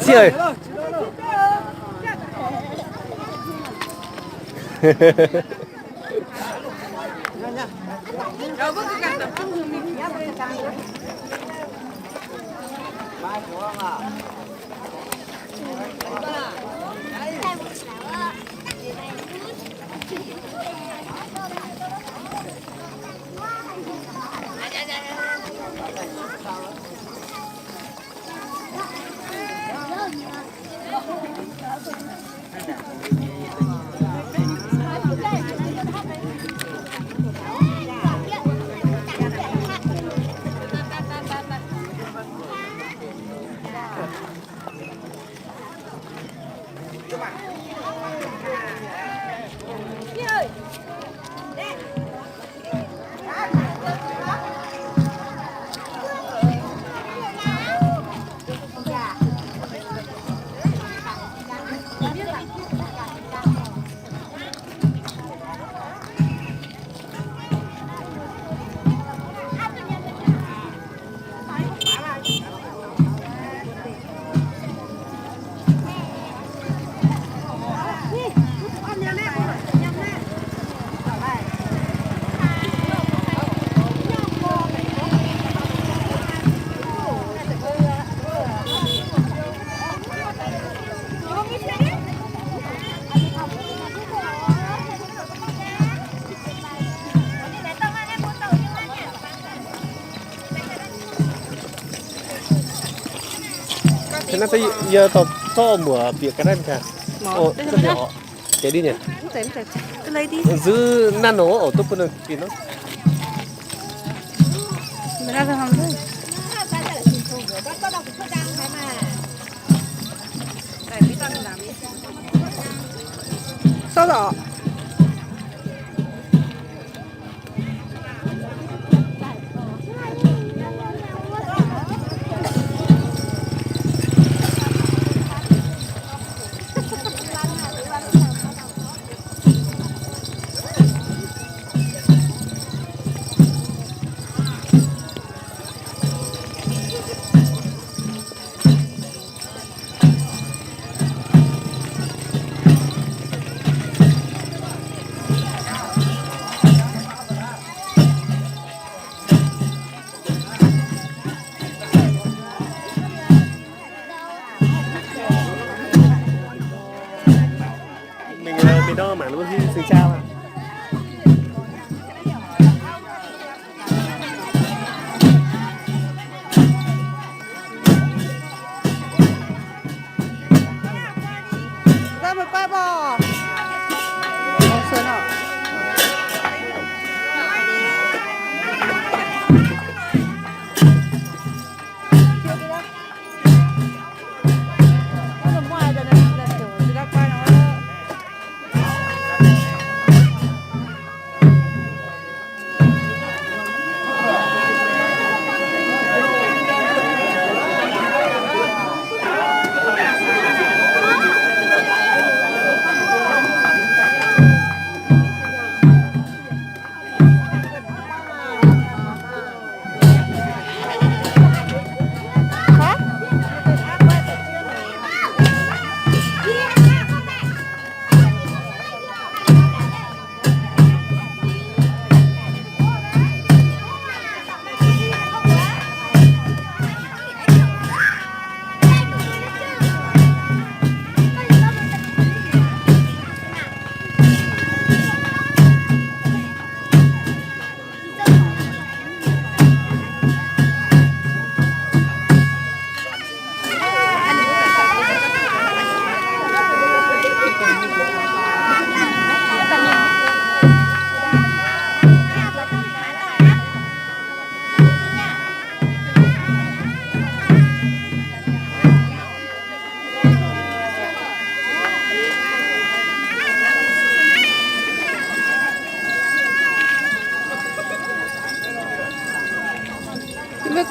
Sieqv ơi. Yie dorh zorqv mbuoqc bieqc ga'naaiv mingh. Jiex div nyei. Nzuih naaiv nor oc, duqv bun ninh bieqc nor. Souv lorqc. Mingh, mingh ndau mangc wuov hingv sing jaa.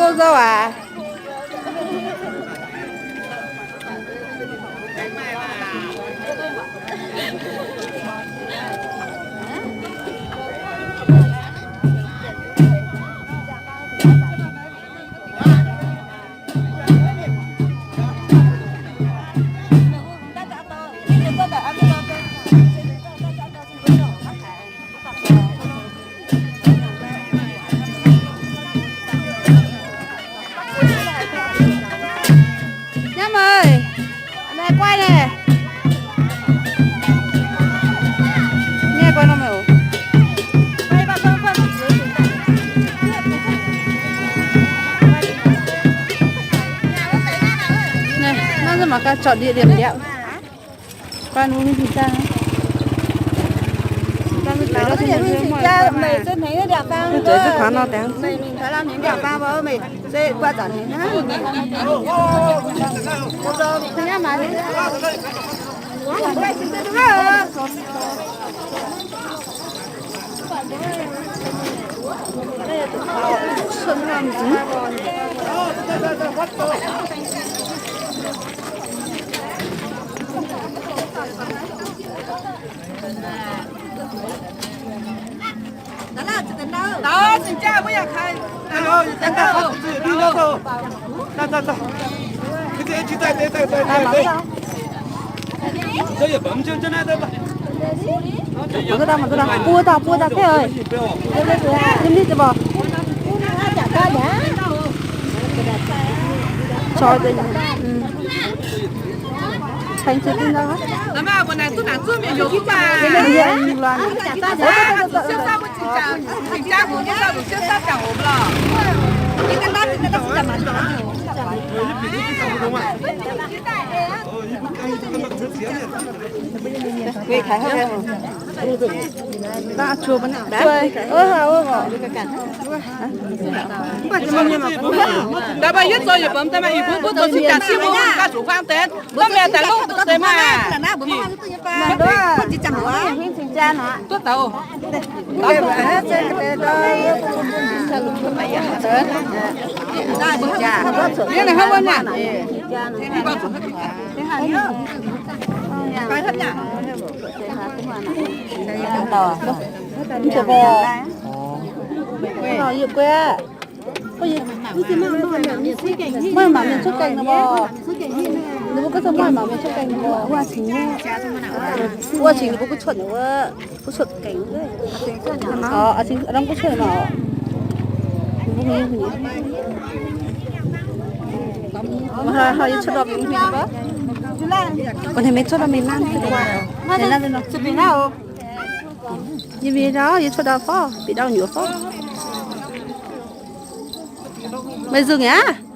Nzou nzou aac. Nhâm ơi, a'hnoi guai naaic. Nghe coi nó mèo. Naaiv mangc gaax, chọn địa điểm đẹp. Quan Hùng Thịnh Trang. Quan Hùng Thịnh Trang, mày trên này cái địa bàn, mày, mày, mày phải làm những địa bàn vào mày. Dễ qua giỏi này nhá. Nhá mày. Buo dauh, buo dauh thế ơi. Liêm lih deix bor. Choi deix. Thành sự tin đâu. Ơ, ơ, ơ. Daaih mbuo yie zoux yietc bumz daaih maaih ih mbuo, mbuo zoux cing jaax cin mbuo, mbuo ganh zuqc huaang deix. Mbuo mienh daaih longc duqv deix maah. Duqv daux. Yie naaic hnangv wuov naaic. Maaih mangc mienh cuotv gaengh nor. Ninh mbuo gorngv maaih mangc mienh cuotv gaengh nor. Wuov cingx ninh mbuo gunv cuotv wuov, gunv cuotv gaengh. Aa, cingx norm gunv cuotv nor. Hnoi yie cuotv dorh mingh huin wuov. Hnoi mienh cuotv dorh mingh nanv, mingh nanv nor. Yie mingh nor, yie cuotv dorh fov, bieqc ndau nyuoz fov. Meih nzungh aqv?